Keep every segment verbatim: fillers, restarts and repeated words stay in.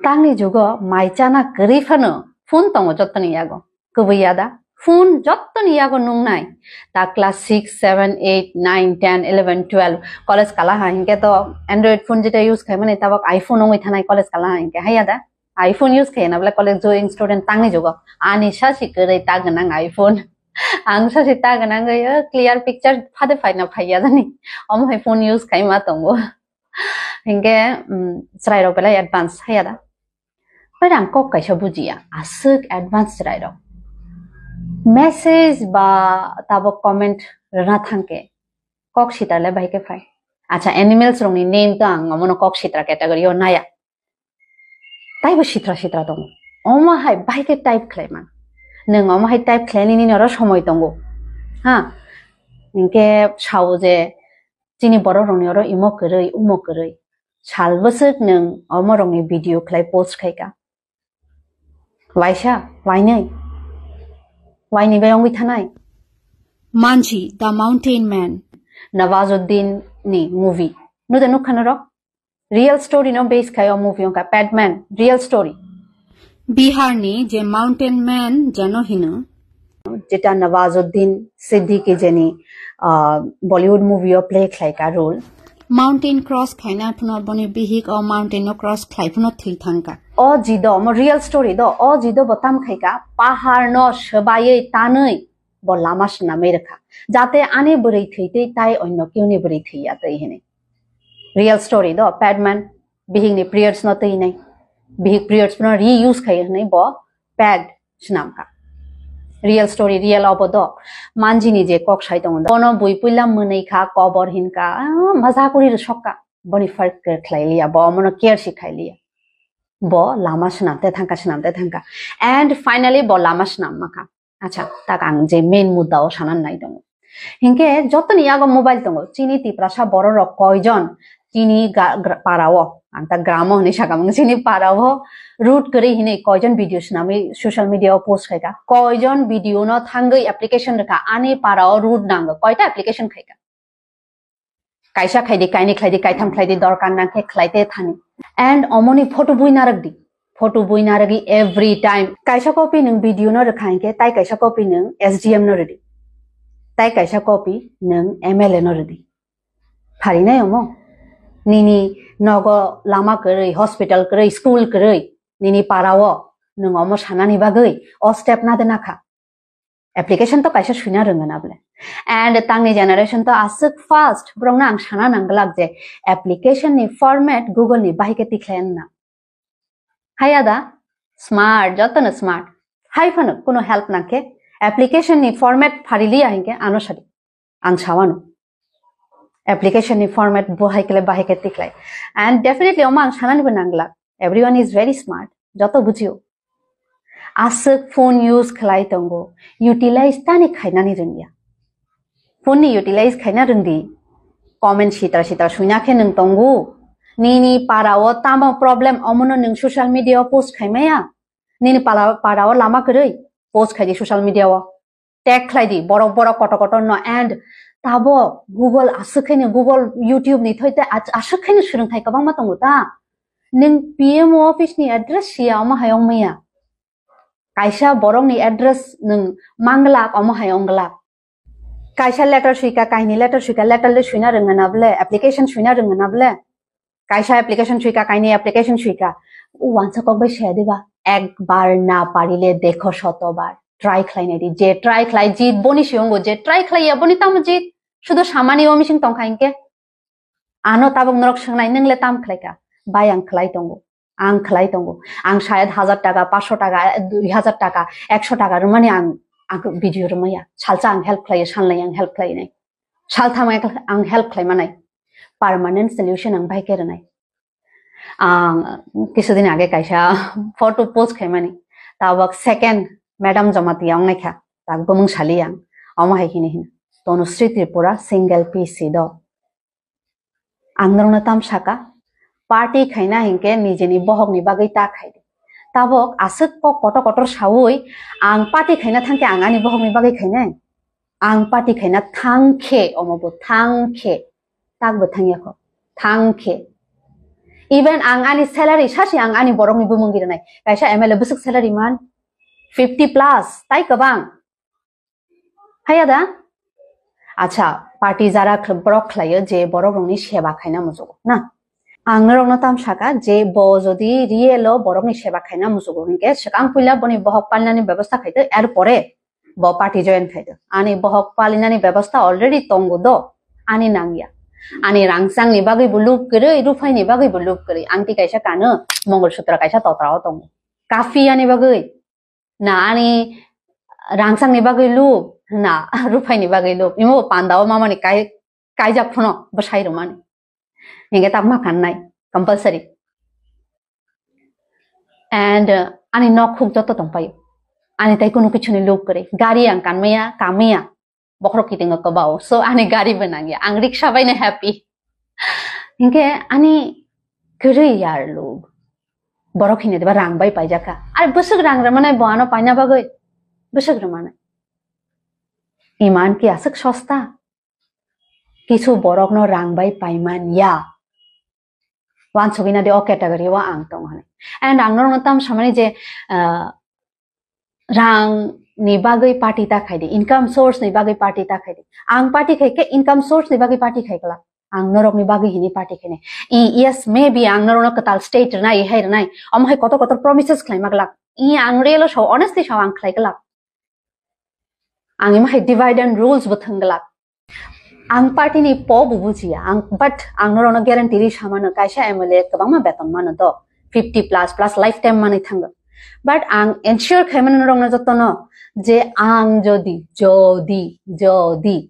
Tangni jugo mai chana kwrwi phano phone tongo jottoni yago. Kubui ya da? Phone jottoni yago nungnai. Ta class six, seven, eight, nine, ten, eleven, twelve, college kala ha hinkhe to Android phone jeta use khaimani tabok iPhone wngwi thanai college kala ha hinkhe, haiya da? iPhone use khaina bole college going student tangni jugo. Ani sasi kwrwi ta gwnang iPhone. Ang sasi ta gwnang gwi, o, clear picture phade phaina phaiya jani. Omo hai phone use khaima tongo. Hinkhe, mm, chwrairok belai advance, haiya da? Pai ang kok kaisa bujiya, aswk advance chwrairok. Message ba tabok comment rwna thangkhe, kok sitra le bahai khe phai. Acha, animals rokni name to ang omono kok sitra category o naya. Taibo sitra sitra tongo. Omo hai bahai khe type khlai man. Nwng omo hai type khlaini nini oro somoi tongo. Ha? Hinkhe sao je chini borok rokni oro imo kwrwi, umo kwrwi. Sal bwswk nwng omo rokni video khlai post khaika. Waisa, wainwi. Wainwi bai wngwi thanai. Manji, The Mountain Man. Nawazuddin ni movie. Nuda nukha norok? Real story no base khai o movie wngkha Padman, real story. Bihar ni je Mountain Man jano hino. Jeta Nawazuddin Siddiqui jeni, ah, Bollywood movie o play khlaika role. Mountain cross khaina phano boni bihik o mountain no cross khlai phano thwi thangka. O jido, mo real story do, o jido bo tam khaika, pahar no swbaiwi tanwi bo lama swnamwi rwkha. Jate ani bwrwi thwi twi tai onno kiuni bwrwi thwi ya twi hinwi. Real story do, Padman, bihik ni periods no twi nai. Bihik periods no reuse khai hinwi bo pad swnamka. Real story, real obo do. Manjini je kok sai tongo do. Bono bui puila mwnwi kha, kobor hinka, ah, maza kuri rwsokka. Boni far care khlai liya, bo omono care si khai liya. Bo lama swnam te thangka, swnam te thangka. And finally bo lama swnam makha. Acha, tak ang je main mudda o sanan nai tongo. Hinkhe jotoni yago mobile tongo. Chini Tiprasa borok rok koijon chini ga-, gra-, para o, ang ta gramo hinwi sakha mung, chini para o root kwrwi hinwi koijon video swnamwi social media o post khaika. Koijon video no thangwi application rwkha, ani para o root nango. Koita application khaika? Kaisa khaidi, kaini khlaidi, kaitham khlaidi, dorkar nangkhe khlaite thani. And omoni photo bui narwkdi. Photo bui narwgwi every time. Kaisa copy nwng B D O no rwkha hinkhe, tai kaisa copy nwng S D M no rwdi. Tai kaisa copy nwng M L A no rwdi. Pharinai omo? Nini nogo lama kwrwi, hospital kwrwi, school kwrwi, nini para o nwng omo sanani bagwi o step na de nakha. Application to kaisa suina rwngwi na bole. And tangni generation to aswk fast, borokno ang sana nang glak je application ni format Google ni bahai khe tikhlai na. Haya da, smart, jotono smart. Hai phano kuno help nangkhe application ni format phariliya hinkhe ano sadi. Ang sawano. Application ni format bo hai khle bahai khe tikhlai. And definitely omo ang sanani bo nang glak. Everyone is very smart. Joto bujio. Aswk phone use khlai tongo. Utilize tani khainani rwngya. Phone ni utilize khaina rwngdi. Comment sitra sitra suina khe nwng tongo. Nini para o tamo problem omono nwng social media o post khaimaya. Nini pala-, para o lama kwrwi post khaidi social media o. Tag khlai di, borok borok kotor kotor no, and tabo Google aswk khaino, Google, YouTube ni thoi te as-, aswk khaino swrwngthai kwbangma tongo ta. Nwng P M O office ni address siya omo hai wng maya. Kaisa borok ni address nwng manglak omo hai wng glak. Kaisa letter suika, kaini letter suika, letter le suina rwngna na bole, application suina rwngna na bole. Kaisa application suika, kaini application suika. O wansa kok bai saya diba? Ekbar na parile dekho shotobar. Try khlai nai di. Je try khlai jit boni siyongo, je try khlai ya boni tamo jit. Sudo samani o mising tongkha hinkhe. Ano tabuk norok swngnai, nwng le tam khlaika? Bai ang khlai tongo. Ang khlai tongo. Ang sayad hajar taka, paanch sho taka, dui hajar taka, ekso taka rwmani ang, ang video rwmaya. Salsa ang help khlai, salnai ang help khlai nai. Saltham ang help khlai manai. Permanent solution ang bai khe rwnai. Ang kisudin age kaisa photo post khaimani. Tabok second Madam Jamatia wngnaikha. Tak bumung sali ang. Omo hai hini hini. Tanushree Tripura single piece do. Ang norokno tam saka, party khaina hinkhe nijeni bohokni bagwi ta khai di. Tabok aswk kok kotor kotor saui, ang party khaina thangkhe ang ani bohokni bagwi khainai? Ang party khaina thangkhe, omo bo thangkhe, tak bo thangya kho, thangkhe. Even ang ani salary sasi ang ani borokni bumung giri nai. Kaisa M L A bwswk salary man? Fifty plus, tai kwbang. Haya da? Acha, party jara khl-, borok khlaio je borok rokni seba khaina muchugo, na? Ang norokno tam saka je bo jodi real o borokni seba khaina muchugo hinkhe swkang puila boni bohok palinani bebosta khaito, er pore bo party join khaito. Ani bohok palinani bebosta already tongo do, ani nangya. Ani rangchangni bagwi bo lub kwrwi, ruphaini bagwi bo lub kwrwi. Angti kaisa kano, Mongol Sutra kaisa totra o tongo. Kafi ani bagwi, na ani rangchangni bagwi lub, na ruphaini bagwi lub. Imo panda o mamani kai-, kaijak phano bwsai rwmani. Hinkhe tak ma khan nai, compulsory. And, uh, ani nok huk joto tongpaio. Ani tai kunu kichuni lub kwrwi. Gari ang kanmaya, kamaya. Bokhorok kitingo kwbao. So, ani gari bo nangya. Ang riksha baino happy. Hinkhe ani kwrwi yar lub. Borok hini diba rang bai paijak kha. Ar bwswk rang rwmani bo ano paina bagwi. Bwswk rwmani. Iman ki aswk sosta? Kisu borokno rang bai paiman ya. Wansugwi nadi o category o ang tong hwnwi. And ang norokno tam samani je, ah, rang ni bagwi party ta khaidi, income source ni bagwi party ta khaidi. Ang party khai khe income source ni bagwi party khai kla. Ang norok ni bagwi hini party khainai. I, yes, maybe ang norokno kwtal state rwnai, hai rwnai. Omo hai kotor kotor promises khlai ma glak. I ang real o sao, honestly sao ang khlai glak. Ang imo hai divide and rules bo thwng glak. Ang party ni po bo bujiya, ang, but ang norokno guarantee ri samano kaisa M L A kwbangma beton mano do, fifty plus plus lifetime manwi thango. But ang ensure khaimano norokno jotono je ang jodi, jodi, jodi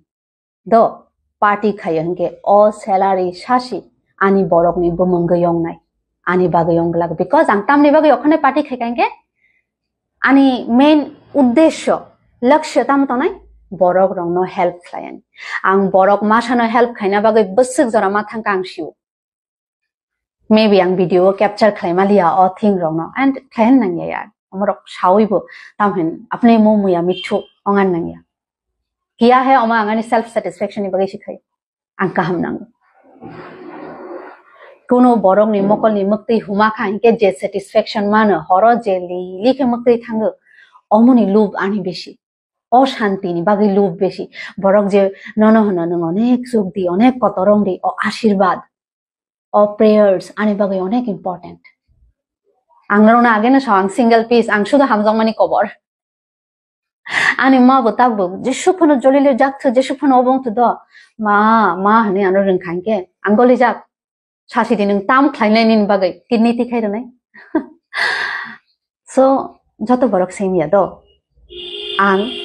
do party khayo hinkhe o salary sasi ani borokni bumung gwi yongnai, ani bagwi yong glak, because ang tamni bagwi okhone party khaikha hinkhe ani main uddesho, lakshya tamo tongnai, borok rokno help khlaiyani. Ang borok masano help khaina bagwi bwswk jora ma thangkha ang sio. Maybe ang video o capture khlai maliya o thing rokno, and khlai nangya ya. Omorok sawi bo, tam hin apni mo muya mithu ongan nangya. Kiya hai omo ang ani self satisfaction ni bagwi si khai. Ang kaham nango. Kuno borokni mokolni mwktwi huma kha hinkhe je satisfaction mano, horo je li li khe mwktwi thango, omoni lub ani besi. O shanti ni bagwi lub besi. Borok je nono hwno nwng onek chuk di, onek kotor wng di, o ashirbad, o prayers ani bagwi onek important. Ang norokno ageno sao ang single piece, ang sudo hamjakmani kobor. Ani ma bo tabuk, Jisu phano jolile jak thu, Jisu phano obong thu do. Ma, ma hwnwi ano ringkha hinkhe, ang goli jak. Sasi di nwng tam khlainai nini bagwi, kidney tikhai rwnai. So, joto borok sengya do. Ang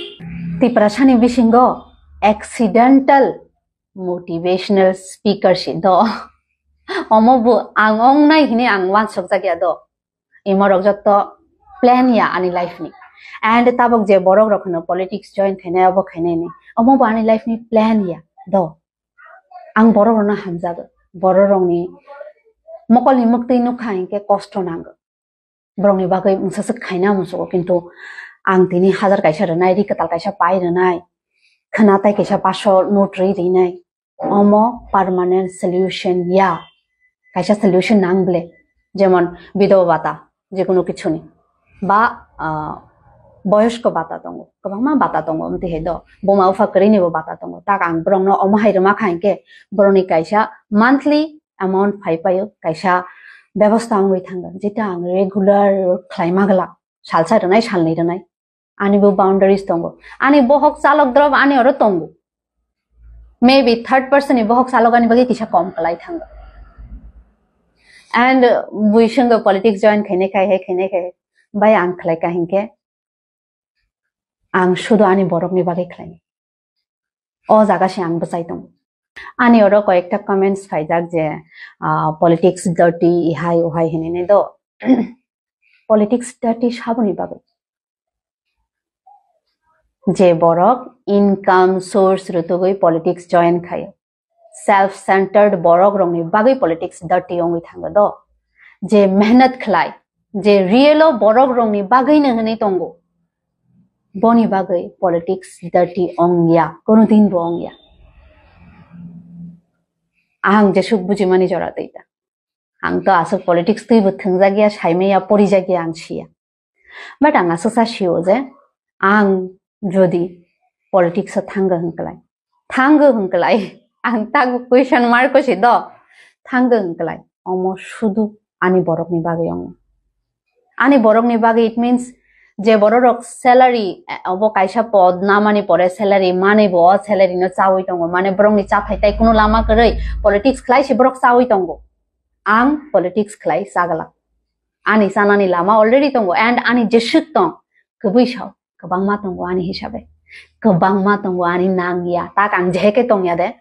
Tiprasani bisingo accidental motivational speaker si do. Omo bo ang ongnai hini ang wansok jak ya do. Imorok jotto plan ya ani life ni. And tabok je borok rok hwno politics join khainai, obo khainai ni. Omo bo ani life ni plan ya do. Ang borok rokno hamjago. Borok rokni mokolni mwktwi nukha hinkhe kosto nango. Borokni bagwi mungsa swk khaina musugo, kintu ang tini hajar kaisa rwnai, ri kwtal kaisa pai rwnai, khwna tai kaisa paso note ri rinai. Omo permanent solution ya. Kaisa solution nang ble. Jemon, bidoba bata, jekunu kichuni. Ba, ah, boyosko bata tongo. Kwbangma bata tongo, amtwi hai do. Buma bupha kwrwini bo bata tongo. Tak ang borokno omo hai rwma kha hinkhe, borokni kaisa monthly amount phai paio, kaisa bebosta wngwi thango. Jeta ang regular khlaima glak. Salsa rwnai, salnwi rwnai. Ani bo boundaries tongo. Ani bohok chalok drop ani oro tongo. Maybe third person ni bohok chalok ani bagwi kisa kom kwlai thango. And, uh, bui swngo politics join khainai khai hai, khainai khai. Bai ang khlai ka hinkhe, ang sudo ani borok ni bagwi khlai. O jaga se ang bwchai tongo. Ani oro koyekta comments phaijak je, ah, politics dirty, ihai uhai hinwi nai do. Politics dirty saboni bagwi? Je borok income source rutugwi politics join khaio, self centered borok rokni bagwi politics dirty wngwi thango do. Je mehnat khlai, je real o borok rokni bagwi no hwnwi tongo, boni bagwi politics dirty wngya, kono din bo wngya. Ang jesuk bujimani jora twi ta. Ang to aswk politics twibo thwngjak ya, saimaya, porijak ya ang siya. But ang aswksa sio je ang jodi politics o thanggo hwnklai, thanggo hwnklai, ang tago question mark o si do, thanggo hwnklai, omo sudu ani borokni bagwi wngo. Ani borokni bagwi, it means je bororok salary, eh, obo kaisa pod namani pore salary manwi bo o salary no chawi tongo, mane borokni chathai tai kunu lama kwrwi politics khlai se borok chawi tongo. Ang politics khlai chaglak. Ani chanani lama already tongo and ani jeswk tong kwbwi sao kwbangma tongo ani hisabe. Kwbangma tongo ani nangya, tak ang jeheke tongya de.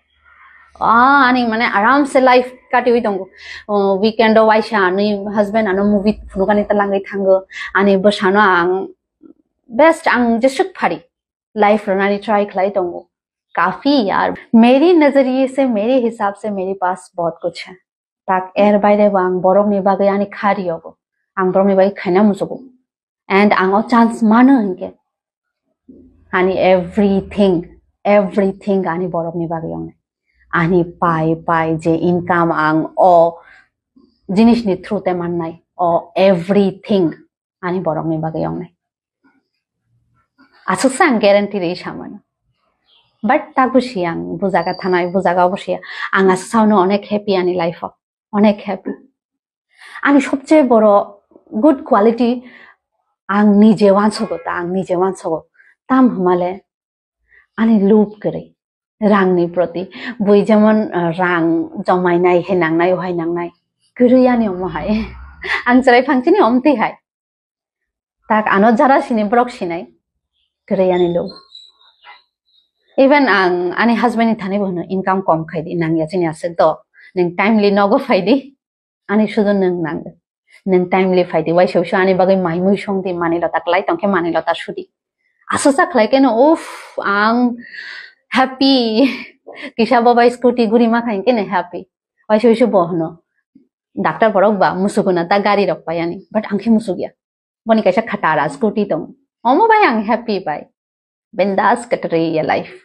Ah, ani mane aram se life katiwi tongo. Oh, weekend o waisa ani husband ano movie phunukani talangwi thango. Ani bwsano ang best ang jeswk phari life rwnani try khlai tongo. Kafi yaar. Meri nazariye se, meri hisab se, meri paas bahut kuch hai. Tak er baire bo ang borokni bagwi ani kha riyogo. Ang borokni bagwi khaina muchugo. And ang o chance mano hinkhe. Ani everything, everything ani borokni bagwi wngnai. Ani pai pai je income ang o jinisni through te mannai. O everything ani borokni bagwi wngnai. Aswksa ang guarantee rwi samano. But tak busi ang bujaga thanai, bujaga obo siya. Ang aswksa ono onek happy ani life o. Onek happy. Ani sobche boro good quality ang nije wansogo ta, ang nije wansogo. Tam hwnmale ani lub kwrwi, rangni proti. Bui jemon, uh, rang jomainai, he nangnai, ohai nangnai. Kwrwi ani omo hai. Ang chwrai phangchini omtwi hai. Tak ano jara sini borok sinai. Kwrwi ani lub. Even ang ani husband ni thani bo hwno income kom khai di, nangya chini aswk do. Neng timely nogo phai di. Ani sudu nwng nang. Nwng timely phai di. Waisa waisa ani bagwi mai mui song di, mani lota klai tongkhe mani lota sudi. Aswksa khlai keno, uff, ang happy. Kisa bo bai scooty guri ma khai kene happy. Waisa waisa bo hwno. Doctor borok ba musuguna ta gari rok pai ani. But ang khe musugya. Boni kaisa khatara scooty tong. Omo bai ang happy bai. Bindas kwtwrwi ya life.